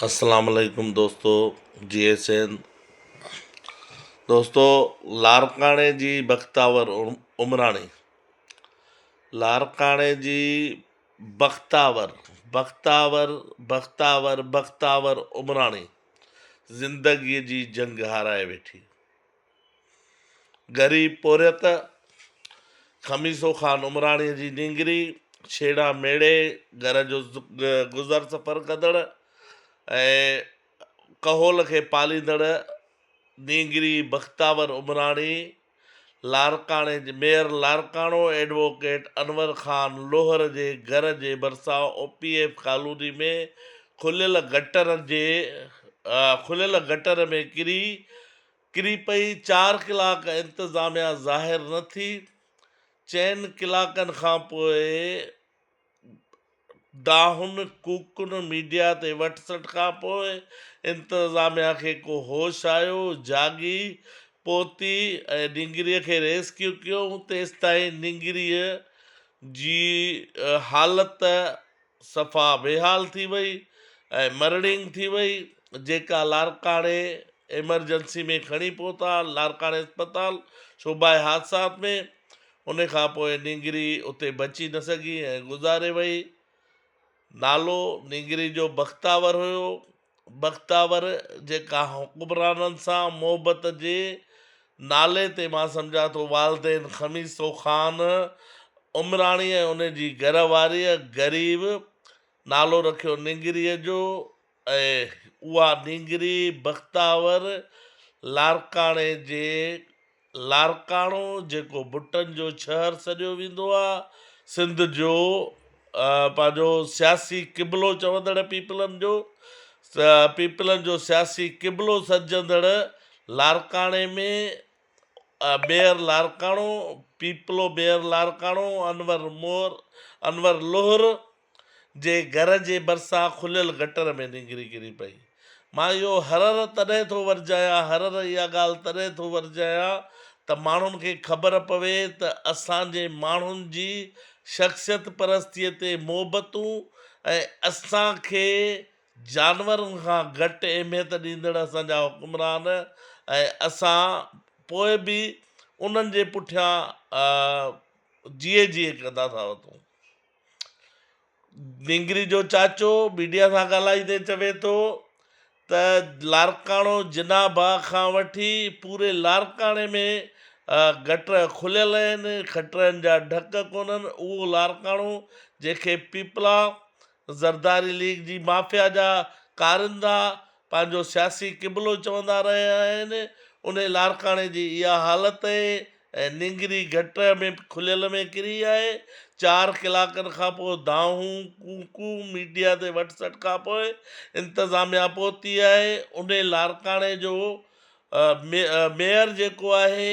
اسلام عليڪم دوستو جي ايس اين دوستو لاڙڪاڻي جي بختاور عمراڻي لاڙڪاڻي جي بختاور بختاور بختاور بختاور عمراڻي زندگي جي جنگ هارائي ويٺي. غريب پورهيت خميسو خان عمراڻيء جي نينگري ڇيڙا ميڙي گهر جو گذر سفر ڪندڙ ۽ ڪهول کي پاليندڙ نينگري بختاور عمراڻي لاڙڪاڻي جي ميئر لاڙڪاڻو ايڊووڪيٽ انور خان لوهر جي گهر جي ڀرسان او پي ايف ڪالوني ۾ کليل گٽر جي کليل گٽر ۾ ڪري ڪري پئي، چار ڪلاڪ انتظاميا ظاهر نه ٿي، چئن ڪلاڪن کان پوء دانهن ڪوڪن ميڊيا تي وٺ سٽ کان پوء انتظاميا کي ڪو هوش آيو، جاڳي پهتي ۽ نينگريء کي ريسڪيو ڪيو، تيستائين نينگريء جي حالت صفا بيحال ٿي وئي ۽ مرڻينگ ٿي وئي، جيڪا لاڙڪاڻي ايمرجنسي ۾ کڻي پهتا لاڙڪاڻي اسپتال شعبه حادثات ۾ ان کان پوء نينگري اتي بچي نه سگهي ۽ گذاري وئي. نالو نينگري جو بختاور هيو. بختاور جيڪا حڪمرانن سان محبت جي نالي تي مان سمجهان ٿو والدين خميسو خان عمراڻي ۽ ان جي گهر واريء غريب نالو رکيو نينگريء جو ۽ اها نينگري بختاور لاڙڪاڻي جي لاڙڪاڻو جيڪو ڀٽن جو شهر سڏيو ويندو آ، سنڌ جو پنهنجو سياسي قبلو چوندڙ پيپلن جو پيپلن جو سياسي قبلو سڏجندڙ لاڙڪاڻي ۾ ميئر لاڙڪاڻو پيپلو ميئر لاڙڪاڻو انور مور انور لوهر جي گهر جي ڀرسان کليل گٽر ۾ نينگري ڪري پئي. مان اهو هر هر تڏهن ٿو ورجايان، هر هر اها ڳالهه تڏهن ٿو ورجايان ته ماڻهن کي خبر پوي ته اسان جي ماڻهن جي شخصيت پرستيء تي محبتون ۽ اسان کي جانورن کان گهٽ اهميت ڏيندڙ اسان جا حڪمران ۽ اسان پوء به انهن جي پٺيان جيئي جيئي ڪندا ٿا وتون. نينگري جو چاچو ميڊيا سان ڳالهائيندي چوي ٿو ته لاڙڪاڻو جناح باغ کان وٺي پوري لاڙڪاڻي ۾ گٽر کليل آهن، کٽرن جا ڍڪ ڪونهن، اهو لاڙڪاڻو جنهن کي پيپلا زرداري ليگ جي مافيا جا ڪارندا پنهنجو سياسي قبلو چوندا رهيا آهن، انهي لاڙڪاڻي جي اها حالت اهي ۽ نينگري گٽر ۾ کليل ۾ ڪري آهي. چار ڪلاڪن کان پوء دانهون ڪوڪون ميڊيا تي وٺ سٽ کان پوء انتظاميا پهتي آهي. انهي لاڙڪاڻي جو ميئر جيڪو آهي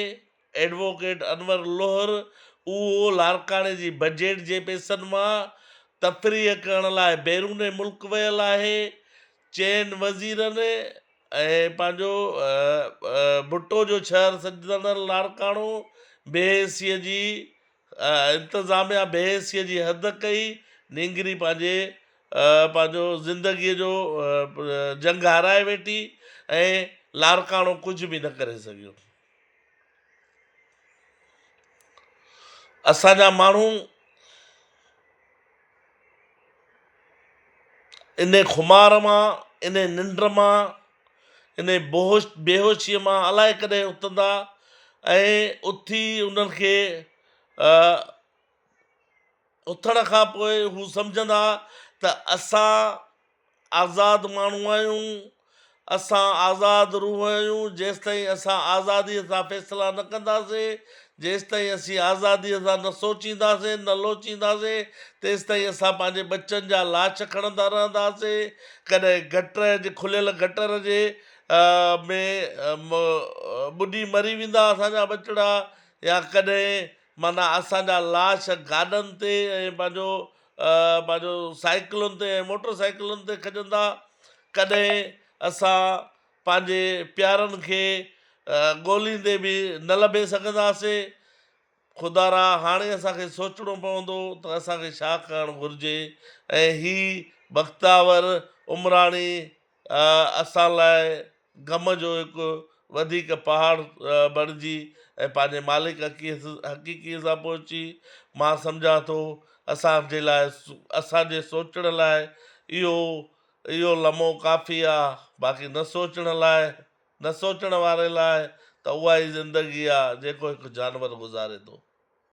ايڊووڪيٽ انور لوهر اهو لاڙڪاڻي جي بجيٽ جي پئسن مان تفريح ڪرڻ لاء بيرون ملڪ ويل آهي. چئن وزيرن ۽ پنهنجو ڀٽو جو شهر سڏجندڙ لاڙڪاڻو بي حسيء جي انتظاميا بي حسيء جي حد ڪئي، نينگري پنهنجي پنهنجو زندگيء جو جنگ هارائي ويٺي ۽ لاڙڪاڻو ڪجهه به نه ڪري سگهيو. اسان جا ماڻهو انهي خمار مان، انهي ننڊ مان، انهي بوهوش بيهوشيء مان الائي ڪڏهن اٿندا ۽ اٿي انهن کي اٿڻ کان پوء هو سمجهندا ته اسان آزاد ماڻهو آهيون، اسان آزاد روح آهيون، جيستائين اسان آزاديء سان فيصلا نه ڪنداسين، جيستائين اسين آزاديء سان نه سوچينداسين، نه لوچينداسين، تيستائين اسان پنهنجي ٻچن جا لاش کڻندا رهنداسين، ڪڏهن گٽر جي کليل گٽر جي ۾ ٻڏي مري ويندا اسان جا ٻچڙا يا ڪڏهن معنيٰ اسان جا لاش گاڏن تي ۽ پنهنجو پنهنجو سائيڪلن تي ۽ موٽر سائيڪلن تي کڄندا، ڪڏهن اسان پنهنجي پيارن کي ڳوليندي به نه لڀي سگهنداسين. خدارا هاڻي اسان کي سوچڻو پوندو ته اسان کي ڇا ڪرڻ گهرجي ۽ هي بختاور عمراڻي. اسان لاء غم جو هڪ وڌيڪ پهاڙ بڻجي ۽ پنهنجي مالڪ حقيقي سان پهچي. مان سمجهان ٿو اسان جي لاء اسان جي سوچڻ لاء اهو اهو لمحو ڪافي آ باقي نه سوچڻ لاء نه سوچڻ واري لاء ته اها ئي زندگي آ جيڪو هڪ جانور گذاري ٿو.